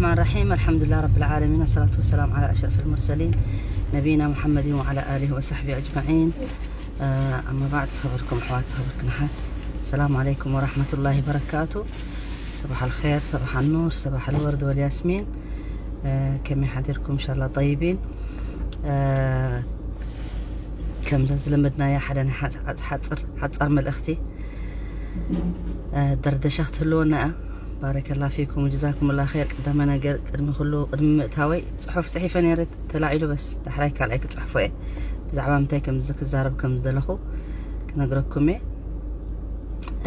الرحمن الرحيم. الحمد لله رب العالمين، والصلاة والسلام على أشرف المرسلين، نبينا محمد وعلى آله وصحبه أجمعين. آه، أما بعد، صبركم حوات، صبركم حات. السلام عليكم ورحمة الله وبركاته. صباح الخير، صباح النور، صباح الورد والياسمين. آه، كم يحضركم؟ إن شاء الله طيبين. آه، ከምዛ ዝለመድናያ ሓደ ናይ ሓ-፣ ሓ-፣ ሓጽር፣ ሓጻር መልእኽቲ፣ እ፣ ደርደሻ ክትህልወና እያ። ባረከላ ፊኩም ወጀዛኩም ላ ኸይር። ቀዳመ ነገር፣ ቅድሚ ኩሉ፣ ቅድሚ ምእታወይ ጽሑፍ ጽሒፈ ነይረ፣ ተላዒሉ። በስ ዳሕራይ ካልኣይ ክጽሕፎ እየ። ብዛዕባ ምንታይ ከም ዝክዛረብ ከም ዝደለኹ ክነግረኩም እየ።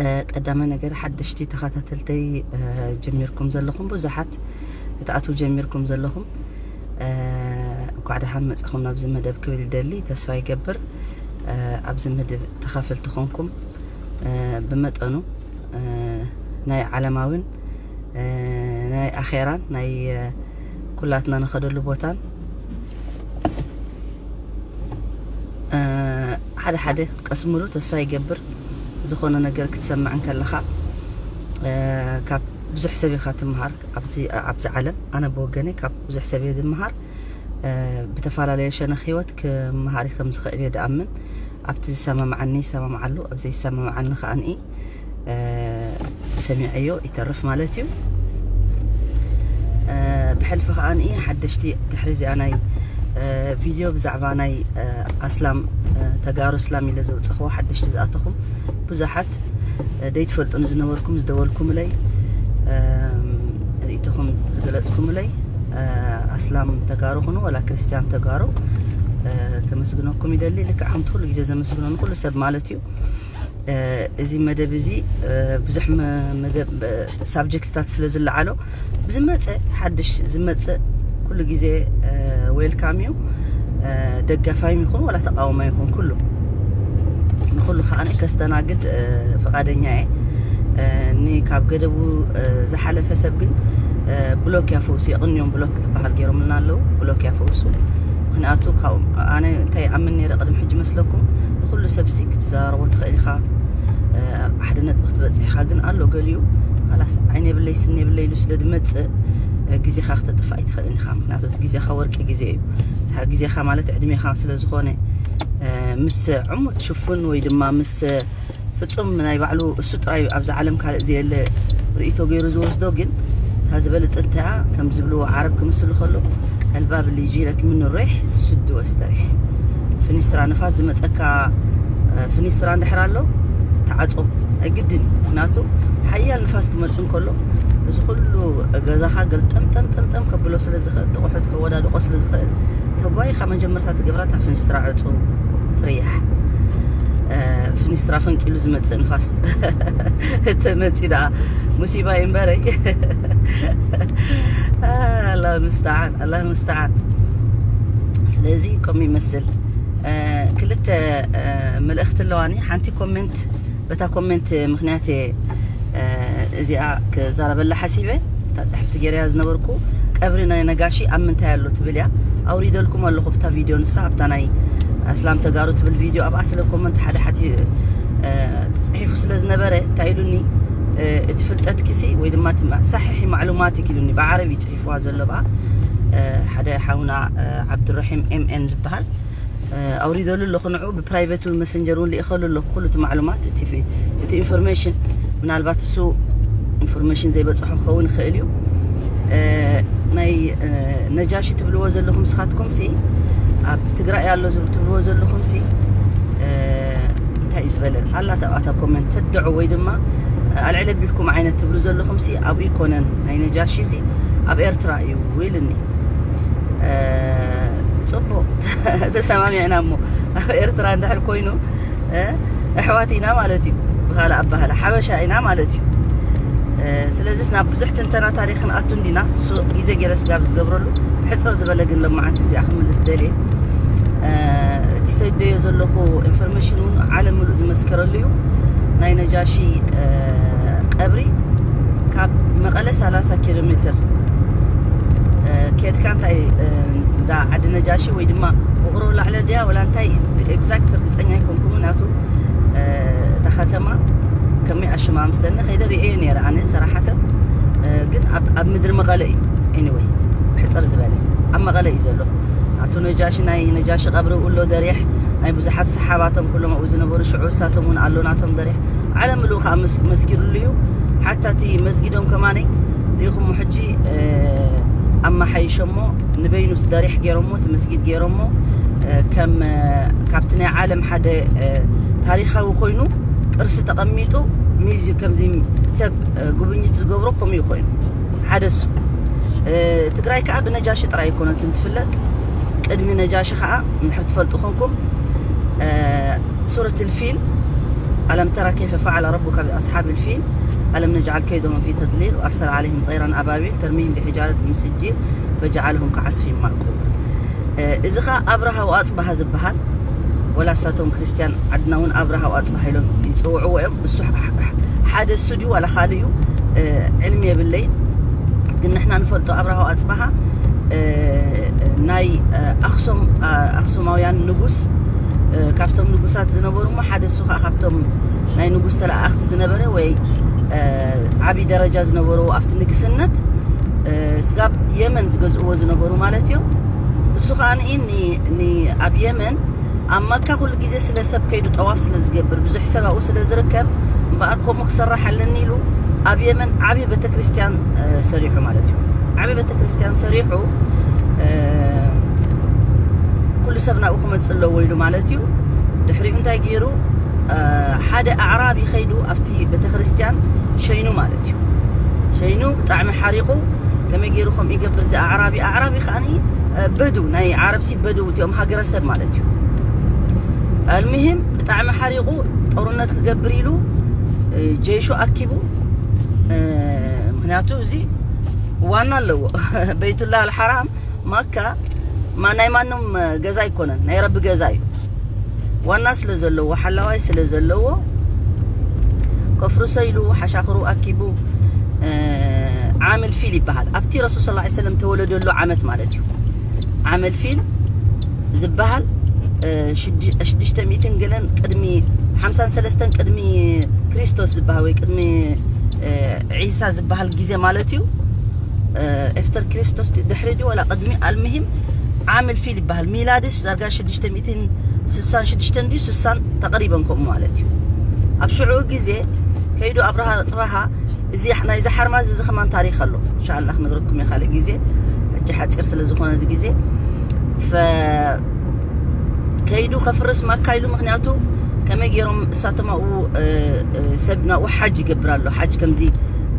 እ፣ ቀዳመ ነገር፣ ሓደሽቲ ተኸታተልተይ፣ እ፣ ጀሚርኩም ዘለኹም ብዙሓት፣ ክትኣትዉ ጀሚርኩም ዘለኹም፣ እ፣ እንኳዕ ደሓን መጻኹም ናብዚ መደብ ክብል ይደሊ። ተስፋ ይገብር፣ እ፣ ኣብዚ መደብ ተኻፈልቲ ኾንኩም፣ እ፣ ብመጠኑ፣ እ፣ ናይ ዓለማዊን፣ እ፣ ናይ ኣኼራን ናይ፣ እ፣ ኩላትና ንኸደሉ ቦታን፣ እ፣ ሓደ ሓደ ቀስምሉ። ተስፋ ይገብር ዝኾነ ነገር ክትሰምዕ እንከለኻ፣ እ፣ ካብ ብዙሕ ሰብ ኢኻ ትምሃር ኣብዚ፣ ኣብዚ ዓለም። ኣነ ብወገነይ ካብ ብዙሕ ሰብ እየ ዝምሃር። እ፣ ብተፈላለየ ሸነኽ ህይወት ክመሃር ከም ዝኽእል እየ ድኣምን። ኣብቲ ዝሰማምዓኒ ይሰማምዓሉ፣ ኣብ ዘይሰማምዓኒ ከኣ ንኢ፣ እ፣ ሰሚዐዮ ይተርፍ ማለት እዩ። እ፣ ብሕልፊ ከኣ ንኢ ሓደሽቲ ድሕሪ እዚኣ ናይ፣ እ፣ ቪድዮ ብዛዕባ ናይ፣ እ፣ ኣስላም፣ እ፣ ተጋሩ እስላም ኢለ ዘውጸኽዎ ሓደሽቲ ዝኣተኹም ብዙሓት፣ እ፣ ደይትፈልጡኒ ዝነበርኩም ዝደወልኩምለይ፣ እ፣ ርእይቶኹም ዝገለጽኩምለይ፣ እ፣ ኣስላም ተጋሩ ኩኑ ወላ ክርስትያን ተጋሩ፣ እ፣ ከመስግነኩም ይደሊ። ልክዕ ከምቲ ኩሉ ግዜ ዘመስግኖ ንኩሉ ሰብ ማለት እዩ። እ፣ እዚ መደብ እዚ፣ እ፣ ብዙሕ መ-፣ መደብ፣ እ፣ ሳብጀክትታት ስለ ዝለዓሎ፣ ብዝመጸ ሓድሽ ዝመጽእ ኩሉ ግዜ፣ እ፣ ዌልካም እዩ። እ፣ ደጋፋይም ይኹን ወላ ተቃዋማይ ይኹን ኩሉ፣ ንኩሉ ከኣ ከስተናግድ፣ እ፣ ፍቓደኛ እየ። እ፣ ኒ ካብ ገደቡ፣ እ፣ ዝሓለፈ ሰብ ግን፣ እ፣ ብሎክ ያፈውሱ፣ የቕንዮም ብሎክ ክትበሃል ገይሮምልና ኣለዉ። ብሎክ ያፈውሱ። ምኽንያቱ ካብ ኣነ እንታይ ይኣምን ነይረ ቅድሚ ሕጂ መስለኩም፣ ንኩሉ ሰብሲ ክትዘራረቦ ትኽእል ኢኻ፣ እ፣ ሓደ ነጥቢ ክትበጽሕ ኢኻ። ግን ኣሎ ገሊኡ፣ "ኻላስ ዓይነ የብለይ ስኒ የብለይ" ኢሉ ስለ ዝመጽእ፣ እ፣ ግዜኻ ክተጥፍእ ኣይትኽእልን ኢኻ። ምኽንያቱ እቲ ግዜኻ ወርቂ ግዜ እዩ። እታ ግዜኻ ማለት ዕድሜኻ ስለ ዝኾነ፣ እ፣ ምስ ዕሙት ሽፉን ወይ ድማ ምስ ፍጹም ናይ ባዕሉ እሱ ጥራይ ኣብዚ ዓለም ካልእ ዘየለ ርእይቶ ገይሩ ዝወስዶ፣ ግን እታ ዝበለጸት እያ፣ ከም ዝብልዎ ዓረብ ክምስሉ ከሎ፣ "ኣልባብ اللي يجي لك من الريح سد واستريح". ፍኒስትራ፣ ንፋስ ዝመጸካ፣ እ፣ ፍኒስትራ እንድሕር ኣሎ፣ ተዓጾ፣ ኣይግድን እዩ። ምኽንያቱ ሓያል ንፋስ ክመጽእ እንከሎ፣ እዚ ኩሉ ገዛኻ ገልጠምጠምጠምጠም ከብሎ ስለ ዝኽእል፣ ጥቑሑት ከወዳድቖ ስለ ዝኽእል፣ ተጓይኻ መጀመርታ ትገብራ እታ ፍኒስትራ ዕጹ ትርያሕ። እ፣ ፍኒስትራ ፈንቂሉ ዝመጽእ ንፋስ እተ መጺኡ ደኣ ሙሲባ እዩ እምበረይ። ኣላህ ሙስተዓን፣ ኣላህ ሙስተዓን። ስለዚ ከምኡ ይመስል። እ፣ ክልተ፣ እ፣ መልእኽቲ ኣለዋኒ። ሓንቲ ኮሜንት፣ በታ ኮሜንት ምኽንያት እየ፣ እ፣ እዚኣ ክዛረበላ ሓሲበ። እታ ጽሕፍቲ ገይረያ ዝነበርኩ፣ ቀብሪ ናይ ነጋሺ ኣብ ምንታይ ኣሎ ትብል እያ። ኣውሪደልኩም ኣለኹ ብታ ቪድዮ፣ ንሳ ኣብታ ናይ ኣስላም ተጋሩ ትብል ቪድዮ፣ ኣብኣ ስለ ኮመንት ሓደ ሓቲ፣ እ፣ ተጽሒፉ ስለ ዝነበረ፣ እንታይ ኢሉኒ፣ እ፣ እቲ ፍልጠትኪሲ ወይ ድማ እቲ ማ-፣ ሳሒሒ ማዕሉማትክ ኢሉኒ፣ ብዓረብ እዩ ጽሒፍዋ ዘሎ ብኣ፣ እ፣ ሓደ ሓውና፣ እ፣ ዓብዱራሒም ኤም ኤን ዝበሃል፣ እ፣ ኣውሪደሉ ኣለኹ ንዑ፣ ብፕራይቬት እውን መሰንጀር እውን ልኢኸሉ ኣለኹ፣ ኩሉ እቲ ማዕሉማት፣ እቲ ፊ-፣ እቲ ኢንፎርሜሽን፣ ምናልባት እሱ ኢንፎርሜሽን ዘይበጽሖ ክኸውን ይኽእል እዩ። እ፣ ናይ፣ እ፣ ነጃሺ ትብልዎ ዘለኹም ንስኻትኩም ሲ፣ ኣብ ትግራይ ኣሎ ዝብ-፣ ትብልዎ ዘለኹም ሲ፣ እ፣ እንታይ እዩ ዝበለ? ኣላ ተባእታ ኮመንት ተድዑ ወይ ድማ ኣልዕል ኣቢልኩም ዓይነት ትብሉ ዘለኹም ሲ፣ ኣብኡ ይኮነን፣ ናይ ነጃሺ ሲ ኣብ ኤርትራ እዩ ኢሉኒ። እ፣ ጽቡቕ፣ ተሰማሚዕና እሞ፣ ኣብ ኤርትራ እንድሕር ኮይኑ፣ እ፣ ኣሕዋት ኢና ማለት እዩ። ብኻልእ ኣባህላ ሓበሻ ኢና ማለት እዩ። እ፣ ስለዚስ ናብ ብዙሕ ትንተና ታሪኽ ክንኣቱ እንዲና፣ እሱ ግዜ ገይረ ስጋብ ዝገብረሉ፣ ሕጽር ዝበለ ግን ለማዓንቲ እዚኣ ክምልስ ደልየ። እ፣ እቲ ሰደዮ ዘለኹ ኢንፎርሜሽን እውን ዓለም ምሉእ ዝመስከረሉ እዩ። ናይ ነጃሺ፣ እ፣ ቀብሪ ካብ መቐለ ሰላሳ ኪሎ ሜትር፣ እ፣ ኬድካ እንታይ፣ እ፣ እንዳ ዓዲ ነጃሺ ወይ ድማ ውቕሮ ላዕለ ድያ ወላ እንታይ ኤግዛክት ርግጸኛ ኣይኮንኩምን። ምኽንያቱ፣ እ፣ እታ ከተማ ከመይ ኣሽማ ምስለኒ ከይደ ርእየ ነይረ ኣነ ሰራሓተ፣ እ፣ ግን ኣብ፣ ኣብ ምድሪ መቐለ እዩ። Anyway፣ ሕፅር ዝበለ ኣብ መቐለ እዩ ዘሎ። ኣቶ ነጃሺ፣ ናይ ነጃሺ ቀብሪ ኣሎ ደሪሕ፣ ናይ ብዙሓት ሰሓባቶም ኩሎም ኣብኡ ዝነበሩ ሽዑ እሳቶም እውን ኣሎ ናቶም ደሪሕ። ዓለም ምሉእ ከዓ መስ-፣ መስጊድሉ እዩ። ሓታ እቲ መስጊዶም ከማነይ ሪኢኹሞ ሕጂ፣ እ፣ ኣመሓይሸሞ፣ ንበይኑ እቲ ደሪሕ ገይሮሞ፣ እቲ መስጊድ ገይሮሞ፣ እ፣ ከም፣ እ፣ ካብቲ ናይ ዓለም ሓደ፣ እ፣ ታሪኻዊ ኮይኑ ቅርሲ ተቐሚጡ፣ ሚዚ ከምዚ ሰብ፣ እ፣ ጉብኝት ዝገብሮ ከምኡ ኮይኑ ሓደ እሱ። እ፣ ትግራይ ከዓ ብነጃሺ ጥራይ ኣይኮነትን ትፍለጥ። ቅድሚ ነጃሺ ከዓ እንድሕር ትፈልጡ ኮንኩም፣ እ፣ ሱረት ልፊል፣ ألم تر كيف فعل ربك بأصحاب الفيل ألم نجعل كيدهم في تضليل وأرسل عليهم طيرا أبابيل ترميهم بحجارة من سجيل فجعلهم كعصف مأكول። እ፣ እዚ ኸዓ ኣብርሃ ወኣጽብሃ ዝበሃል፣ ወላ እሳቶም ክርስትያን ዓድና እውን ኣብርሃ ወኣጽብሃ ኢሎም ይጽውዕዎ እዮም። እሱ ሕ-፣ ሕ-፣ ሓደ እሱ ድዩ ዋላ ካልእ እዩ፣ እ፣ ዕልሚ የብለይን። ግን ንሕና ንፈልጦ ኣብርሃ ወኣጽብሃ፣ እ፣ ናይ፣ እ፣ ኣኽሱም፣ እ፣ ኣኽሱማውያን ንጉስ፣ እ፣ ካብቶም ንጉሳት ዝነበሩ እሞ ሓደ እሱ ኸዓ ካብቶም ናይ ንጉስ ተለኣኣኽቲ ዝነበረ ወይ፣ እ፣ ዓብዪ ደረጃ ዝነበሩ ኣብቲ ንግስነት፣ እ፣ ስጋብ የመን ዝገዝእዎ ዝነበሩ ማለት እዮም። እሱ ኸዓ ንኢ-፣ ኒ-፣ ኒ-፣ ኣብ የመን ኣብ መካ ኩሉ ግዜ ስለ ሰብ ከይዱ ጠዋፍ ስለ ዝገብር ብዙሕ ሰብ ኣብኡ ስለ ዝርከብ እምበኣር ከምኡ ክሰራሕ ኣለኒ ኢሉ ኣብ የመን ዓብዪ ቤተክርስትያን፣ እ፣ ሰሪሑ ማለት እዩ። ዓብዪ ቤተክርስትያን ሰሪሑ፣ እ፣ ኩሉ ሰብ ናብኡ ክመጽእ ኣለዎ ኢሉ ማለት እዩ። ድሕሪኡ እንታይ ገይሩ? እ፣ ሓደ ኣዕራቢ ከይዱ ኣብቲ ቤተክርስትያን ሸይኑ ማለት እዩ። ሸይኑ ብጣዕሚ ሓሪቑ። ከመይ ገይሩ ከምኡ ይገብር እዚ ኣዕራቢ? ኣዕራቢ ከዓኒ፣ እ፣ በዱ፣ ናይ ዓረብሲ በዱ እቲኦም ሃገረሰብ ማለት እዩ። ኣልሙሂም ብጣዕሚ ሓሪቑ ጦርነት ክገብር ኢሉ፣ እ፣ ጀይሹ ኣኪቡ፣ እ፣ ምክንያቱ እዚ ዋና ኣለዎ። በይቱላህ ኣልሓራም፣ ማካ፣ ማ-፣ ናይ ማንም ገዛ ኣይኮነን፣ ናይ ረቢ ገዛ እዩ። ዋና ስለ ዘለዎ፣ ሓላዋይ ስለ ዘለዎ፣ ከፍርሶ ኢሉ ሓሻኽሩ ኣኪቡ፣ እ፣ ዓመል ፊል ይበሃል። ኣብቲ ረሱል ሰለላሁ ዐለይሂ ወሰለም ተወለደሉ ዓመት ማለት እዩ። ዓመል ፊል ዝበሃል፣ እ፣ ሽዱ-፣ ሽዱሽተ ሚእትን ገለን ቅድሚ፣ ሓምሳን ሰለስተን ቅድሚ ክርስቶስ ዝበሃል ወይ ቅድሚ፣ እ፣ ዒሳ ዝበሃል ግዜ ማለት እዩ። እ፣ ኤፍተር ክርስቶስ ድሕሪ ድዩ ዋላ ቅድሚ? ኣልምሂም ዓመል ፊል ይበሃል። ሚላድስ ዳርጋ ሽዱሽተ ሚእትን ስሳን ሽዱሽተን ድዩ ስሳን ተቐሪበን ከምኡ ማለት እዩ። ኣብ ሽዑ ግዜ ከይዱ ኣብርሃ ጽባሃ፣ እዚ ናይዚ ሓርማዝ እዚ ከማን ታሪኽ ኣሎ። ኢንሻኣላህ ክነግረኩም እየ ካልእ ግዜ። ሕጂ ሓጺር ስለ ዝኾነ እዚ ግዜ። ፈ-፣ ከይዱ ከፍርስ ማካ ኢሉ፣ ምክንያቱ ከመይ ገይሮም እሳቶም ኣብኡ፣ እ፣ እ፣ ሰብ ናብኡ ሓጅ ይገብር ኣሎ። ሓጅ ከምዚ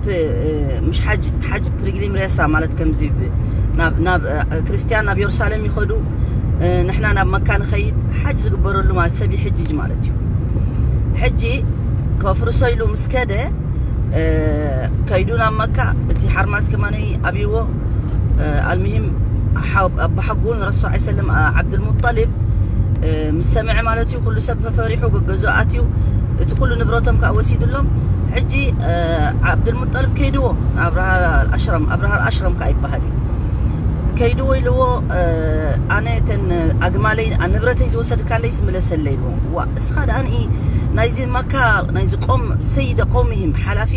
ፕ-፣ እ፣ ምሽ ሓጅ፣ ሓጅ ፕሪግሪም ሬሳ ማለት ከምዚ ብ-፣ ናብ፣ ናብ፣ እ፣ ክርስትያን ናብ የሩሳሌም ይኸዱ፣ እ፣ ንሕና ናብ መካ ንኸይድ ሓጅ ዝግበረሉ ማለት ሰብ ይሕጅጅ ማለት እዩ። ሕጂ ከፍርሶ ኢሉ ምስ ከደ፣ እ፣ ከይዱ ናብ መካ፣ እቲ ሓርማዝ ከማነይ ኣብይዎ። እ፣ ኣልሙሂም ሓው-፣ ኣቦሓጎኡ ንረሱል ሰለላሁ ዐለይሂ ወሰለም፣ ኣ-፣ ዓብዱልሙጠሊብ፣ እ፣ ምስ ሰምዐ ማለት እዩ፣ ኩሉ ሰብ ፈፈሪሑ፣ ገገዝኡ ኣትዩ፣ እቲ ኩሉ ንብረቶም ከዓ ወሲድሎም። ሕጂ፣ እ፣ ዓብዱልሙጠሊብ ከይድዎ፣ ኣብርሃ ኣልኣሽረም፣ ኣብርሃ ኣልኣሽረም ከዓ ይበሃል እዩ። ከይድዎ ኢልዎ፣ እ፣ ኣነ እተን ኣግማለይ፣ ኣ-፣ ንብረተይ ዝወሰድካለይስ ምለሰለይ ኢልዎ። ዋ፣ እስኻ ደኣ ንኢ ናይዚ መካ፣ ናይዚ ቆም፣ ሰይደ ቀውሚሂም፣ ሓላፊ፣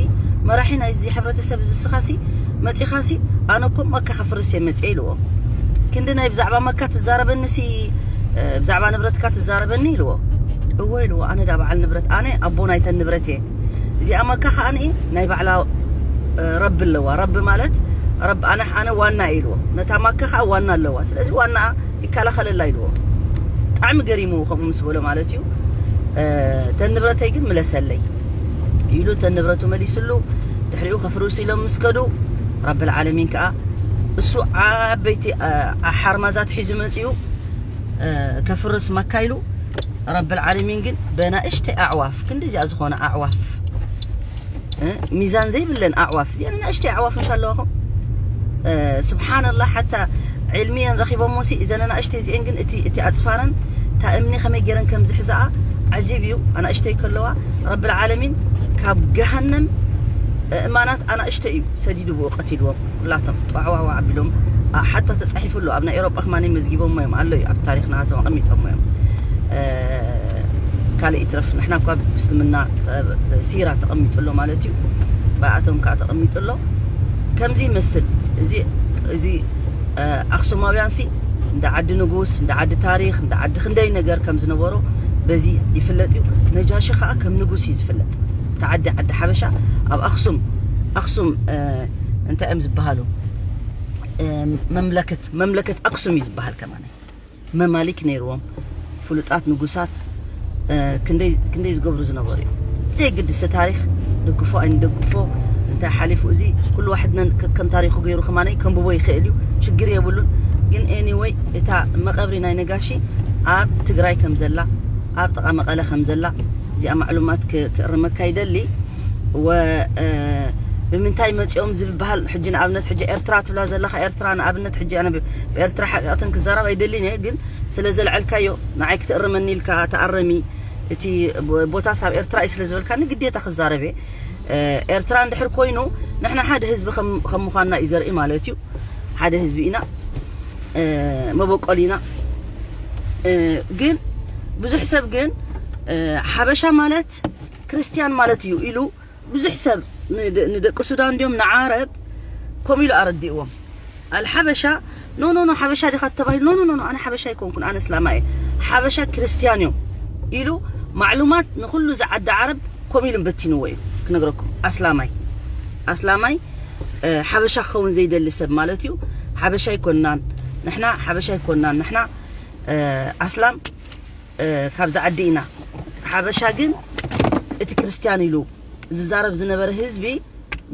መራሒ ናይዚ ሕብረተሰብ እዚ እስኻሲ መጺኻሲ፣ ኣነ እኮ መካ ከፍርስ እየ መጽየ ኢልዎ። ክንዲ ናይ ብዛዕባ መካ ትዛረበኒሲ፣ እ፣ ብዛዕባ ንብረትካ ትዛረበኒ ኢልዎ። እወ ኢልዎ፣ ኣነ ዳ በዓል ንብረት፣ ኣነ ኣቦ ናይተን ንብረት እየ። እዚኣ መካ ከኣ ንኢ ናይ ባዕላ፣ እ፣ ረቢ ኣለዋ። ረቢ ማለት፣ ረቢ ኣነ፣ ኣነ ዋና እየ ኢልዎ። ነታ መካ ከኣ ዋና ኣለዋ። ስለዚ ዋናኣ ይከላኸለላ ኢልዎ። ብጣዕሚ ገሪሙ ከምኡ ምስ በሎ ማለት እዩ። እ፣ "ተን ንብረተይ ግን ምለሰለይ" ኢሉ ተን ንብረቱ መሊስሉ። ድሕሪኡ ከፍርሱ ኢሎም ምስ ከዱ፣ ረብል ዓለሚን ከኣ እሱ ዓበይቲ፣ እ፣ ሓርማዛት ሒዙ መጺኡ፣ እ፣ ከፍርስ መካ ኢሉ። ረብል ዓለሚን ግን በናእሽተይ ኣዕዋፍ፣ ክንዲ እዚኣ ዝኾነ ኣዕዋፍ፣ እ፣ ሚዛን ዘይብለን ኣዕዋፍ፣ እዚኣን ናእሽተይ ኣዕዋፍ እንሻ ኣለዋኹም። እ፣ ስብሓንላህ፣ ሓታ ዕልሚ እየን ረኺቦሞሲ፣ እዘን ናእሽተይ እዚአን ግን እቲ፣ እቲ ኣጽፋረን፣ እታ እምኒ ከመይ ገይረን ከም ዝሕዝኣ ዓጂብ እዩ። ኣናእሽተይ ከለዋ፣ ረብል ዓለሚን ካብ ገሃነም እማናት ኣናእሽተይ እዩ ሰዲዱ ብኡ ቀቲልዎም። ኩላቶም ጧዕዋዋ ኣቢሎም፣ ኣ፣ ሓታ ተጻሒፉ ኣሎ። ኣብ ናይ ኤውሮጳ ከማን መዝጊቦሞ እዮም፣ ኣሎ እዩ፣ ኣብ ታሪኽና ኣቶም ኣቐሚጦሞ እዮም። እ፣ ካልእ ይትረፍ፣ ንሕና እኳ ብእስልምና፣ እ፣ ሲራ ተቐሚጡ ኣሎ ማለት እዩ፣ ብኣቶም ከኣ ተቐሚጡ ኣሎ። ከምዚ ይመስል። እዚ እዚ ኣክሱማውያን ሲ እንደ ዓዲ ንጉስ፣ እንደ ዓዲ ታሪክ፣ እንደ ዓዲ ክንደይ ነገር ከም ዝነበሮ በዚ ይፍለጥ እዩ። ነጃሺ ከዓ ከም ንጉስ እዩ ዝፍለጥ። እቲ ዓዲ ዓዲ ሓበሻ ኣብ ኣክሱም ኣክሱም እንታይ እዮም ዝበሃሉ? መምለከት መምለከት ኣክሱም እዩ ዝበሃል። ከማን መማሊክ ነይርዎም፣ ፍሉጣት ንጉሳት ክንደይ ዝገብሩ ዝነበሩ እዮም። ዘይግድስ ታሪክ ደግፎ ኣይንደግፎ እንታይ ሓሊፉ፣ እዚ ኩሉ ዋሕድነን ከም ታሪኩ ገይሩ ከማነይ ከንብቦ ይኽእል እዩ፣ ሽግር የብሉን። ግን anyway እታ መቐብሪ ናይ ነጋሺ ኣብ ትግራይ ከም ዘላ፣ ኣብ ጥቓ መቐለ ከም ዘላ እዚኣ ማዕሉማት ክእርመካ ይደሊ። ወ ብምንታይ መፂኦም ዝበሃል ሕጂ ንኣብነት ሕጂ ኤርትራ ትብላ ዘለካ፣ ኤርትራ ንኣብነት ሕጂ ኣነ ብኤርትራ ሓቂቕተን ክዛረብ ኣይደልን እየ፣ ግን ስለ ዘልዐልካዮ ንዓይ ክትእርመኒ ኢልካ ተኣረሚ። እቲ ቦታስ ኣብ ኤርትራ እዩ ስለ ዝበልካኒ ግዴታ ክዛረብ እየ። ኤርትራ እንድሕር ኮይኑ ንሕና ሓደ ህዝቢ ከም ምዃንና እዩ ዘርኢ ማለት እዩ። ሓደ ህዝቢ ኢና፣ መበቆል ኢና። ግን ብዙሕ ሰብ ግን ሓበሻ ማለት ክርስቲያን ማለት እዩ ኢሉ ብዙሕ ሰብ ንደቂ ሱዳን እንዲዮም ንዓረብ ከምኡ ኢሉ ኣረዲእዎም። ኣልሓበሻ ኖ ኖ ኖ ሓበሻ ዲኻ ተባሂሉ፣ ኖ ኖ ኖ ኣነ ሓበሻ ኣይኮንኩን፣ ኣነ እስላማ እየ። ሓበሻ ክርስቲያን እዮም ኢሉ ማዕሉማት ንኩሉ ዝዓዲ ዓረብ ከምኡ ኢሉ በቲንዎ እዩ። ክነግረኩም ኣስላማይ ኣስላማይ ሓበሻ ክኸውን ዘይደሊ ሰብ ማለት እዩ። ሓበሻ ኣይኮንናን ንሕና፣ ሓበሻ ኣይኮንናን ንሕና፣ ኣስላም ካብዛ ዓዲ ኢና። ሓበሻ ግን እቲ ክርስቲያን ኢሉ ዝዛረብ ዝነበረ ህዝቢ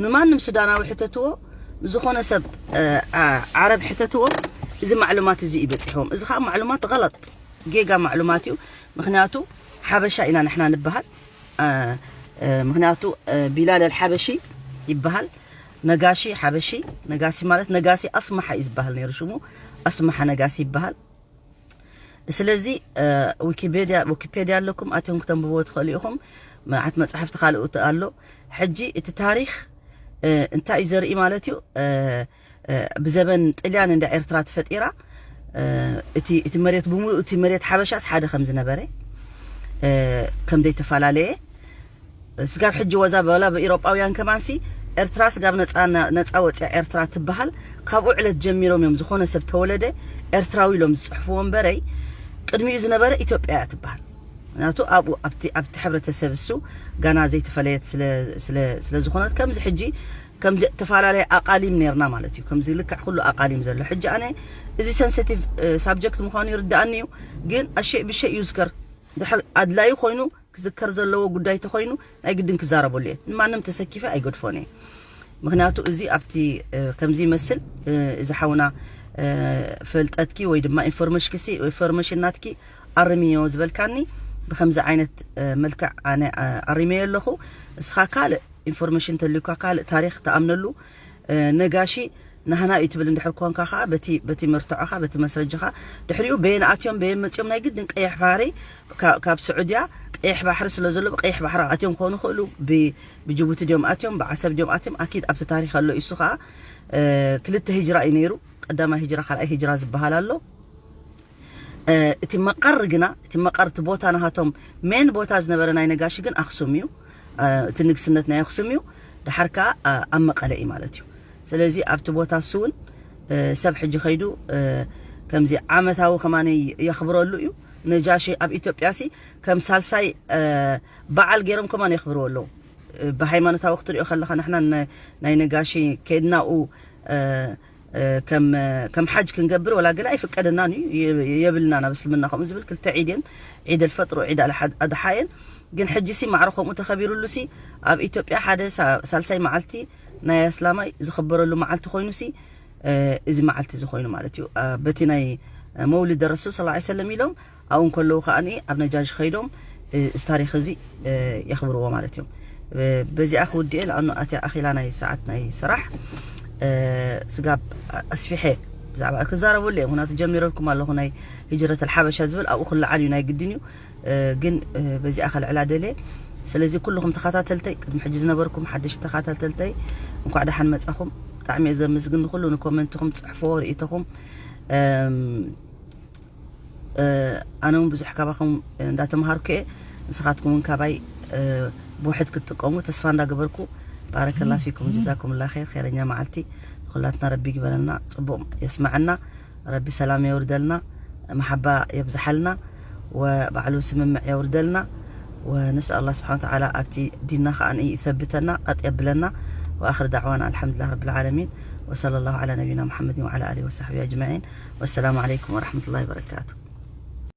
ንማንም ሱዳናዊ ሕተትዎ፣ ዝኾነ ሰብ ዓረብ ሕተትዎ፣ እዚ ማዕሉማት እዚ እዩ በፂሕዎም። እዚ ከዓ ማዕሉማት غلط፣ ጌጋ ማዕሉማት እዩ። ምክንያቱ ሓበሻ ኢና ንሕና ንበሃል። ምክንያቱ ቢላል ኣልሓበሺ ይበሃል። ነጋሺ ሓበሺ፣ ነጋሲ ማለት ነጋሲ ኣስማሓ እዩ ዝበሃል ነይሩ ሽሙ። ኣስማሓ ነጋሲ ይበሃል። ስለዚ ዊኪፔድያ ዊኪፔድያ ኣለኩም፣ ኣትዮም ክተንብብዎ ትኽእሉ ኢኹም። መዓት መፅሓፍቲ ካልእ ኣሎ። ሕጂ እቲ ታሪክ እንታይ እዩ ዘርኢ ማለት እዩ? ብዘበን ጥልያን እንዳ ኤርትራ ተፈጢራ፣ እቲ መሬት ብምሉእ እቲ መሬት ሓበሻስ ሓደ ከም ዝነበረ ከም ዘይተፈላለየ ስጋብ ሕጂ ወዛ በላ ብኢሮጳውያን ከማንሲ ኤርትራ ስጋብ ነፃ ወፅያ ኤርትራ ትበሃል ካብኡ ዕለት ጀሚሮም እዮም ዝኾነ ሰብ ተወለደ ኤርትራዊ ኢሎም ዝፅሕፍዎ እምበረይ ቅድሚኡ ዝነበረ ኢትዮጵያ እያ ትበሃል። ምክንያቱ ኣብኡ ኣብቲ ኣብቲ ሕብረተሰብ እሱ ጋና ዘይተፈለየት ስለ ዝኾነት ከምዚ ሕጂ ከምዚ ተፈላለየ ኣቃሊም ነርና ማለት እዩ። ከምዚ ልክዕ ኩሉ ኣቃሊም ዘሎ ሕጂ ኣነ እዚ sensitive subject ምዃኑ ይርዳኣኒ እዩ። ግን ኣሸይ ብሸይ ይዝከር ድሕር ኣድላዩ ኮይኑ ክዝከር ዘለዎ ጉዳይ ተኾይኑ ናይ ግድን ክዛረበሉ እየ። ንማንም ተሰኪፈ ኣይገድፎን እየ። ምክንያቱ እዚ ኣብቲ ከምዚ ይመስል እዚ ሓውና ፈልጠትኪ ወይ ድማ ኢንፎርሜሽንኪሲ ኢንፎርሜሽን ናትኪ ኣርምዮ ዝበልካኒ ብከምዚ ዓይነት መልክዕ ኣነ ኣሪመዮ ኣለኹ። እስኻ ካልእ ኢንፎርሜሽን ተልዩካ ካልእ ታሪክ ተኣምነሉ ነጋሺ ናህና እዩ ትብል እንድሕር ኮንካ ከዓ በቲ በቲ መርትዖኻ በቲ መስረጅኻ ድሕሪኡ በየን ኣትዮም በየን መፅኦም ናይ ግድን ቀይሕ ባሕሪ ካብ ስዑድያ ቀይሕ ባሕሪ ስለ ዘሎ ብቀይሕ ባሕሪ ኣትዮም ክኾኑ ይኽእሉ። ብጅቡቲ ድዮም ኣትዮም ብዓሰብ ድዮም ኣትዮም ኣኪድ ኣብቲ ታሪክ ኣሎ። እሱ ከዓ ክልተ ሂጅራ እዩ ነይሩ። ቀዳማይ ሂጅራ ካልኣይ ሂጅራ ዝበሃል ኣሎ። እቲ መቐር ግና እቲ መቐር እቲ ቦታ ናሃቶም ሜን ቦታ ዝነበረ ናይ ነጋሺ ግን ኣክሱም እዩ። እቲ ንግስነት ናይ ኣክሱም እዩ። ድሓር ከዓ ኣብ መቐለ እዩ ማለት እዩ። ስለዚ ኣብቲ ቦታ እሱ እውን ሰብ ሕጂ ከይዱ ከምዚ ዓመታዊ ከማን የኽብረሉ እዩ። ነጃሺ ኣብ ኢትዮጵያ ሲ ከም ሳልሳይ በዓል ገይሮም ከማን የኽብርዎ ኣለዉ። ብሃይማኖታዊ ክትሪኦ ከለካ ንሕና ናይ ነጋሺ ከድናኡ ከም ሓጅ ክንገብር ወላ ገለ ኣይፍቀደናን እዩ የብልና ናብ እስልምና ከምኡ ዝብል ክልተ ዒድ እየን። ዒድ ኣልፈጥር ዒድ ኣድሓ እየን። ግን ሕጂ ሲ ማዕረ ከምኡ ተኸቢሩሉ ሲ ኣብ ኢትዮጵያ ሓደ ሳልሳይ መዓልቲ ናይ ኣስላማይ ዝኽበረሉ መዓልቲ ኮይኑ ሲ እዚ መዓልቲ እዚ ኮይኑ ማለት እዩ። በቲ ናይ መውሊድ ረሱል ስ ሰለም ኢሎም ኣብኡ እንከለዉ ከዓኒ ኣብ ነጃሽ ከይዶም እዚ ታሪክ እዚ የኽብርዎ ማለት እዮም። በዚኣ ክውድኤ ለኣኑ ኣትያ ኣኺላ ናይ ሰዓት ናይ ስራሕ ስጋብ ኣስፊሐ ብዛዕባ ክዛረበሉ እየ። ምክንያቱ ጀሚረልኩም ኣለኹ ናይ ህጅረት ኣልሓበሻ ዝብል ኣብኡ ክለዓል እዩ ናይ ግድን እዩ። ግን በዚኣ ከልዕላ ደልየ። ስለዚ ኩልኹም ተኸታተልተይ ቅድሚ ሕጂ ዝነበርኩም ሓደሽቲ ተኸታተልተይ እንኳዕ ደሓን መጻኹም። ብጣዕሚ እየ ዘመስግን ንኩሉ ንኮመንትኹም ትፅሕፍዎ ርእይቶኹም። ኣነ እውን ብዙሕ ካባኹም እንዳተምሃርኩ እየ። ንስኻትኩም እውን ካባይ ብውሕድ ክትጥቀሙ ተስፋ እንዳገበርኩ ባረከላ ፊኩም ጀዛኩም ላ ኸይር። ኸይረኛ መዓልቲ ንኹላትና ረቢ ይግበረልና፣ ጽቡቕ የስመዐና። ረቢ ሰላም የውርደልና፣ መሓባ የብዝሓልና፣ ወባዕሉ ስምምዕ የውርደልና። ونسأل الله سبحانه وتعالى ኣብቲ ዲንና ከኣ ይثبتና፣ ቀጥ የብለና። وآخر دعوانا الحمد لله رب العالمين، وصلى الله على نبينا محمد وعلى آله وصحبه أجمعين، والسلام عليكم ورحمة الله وبركاته።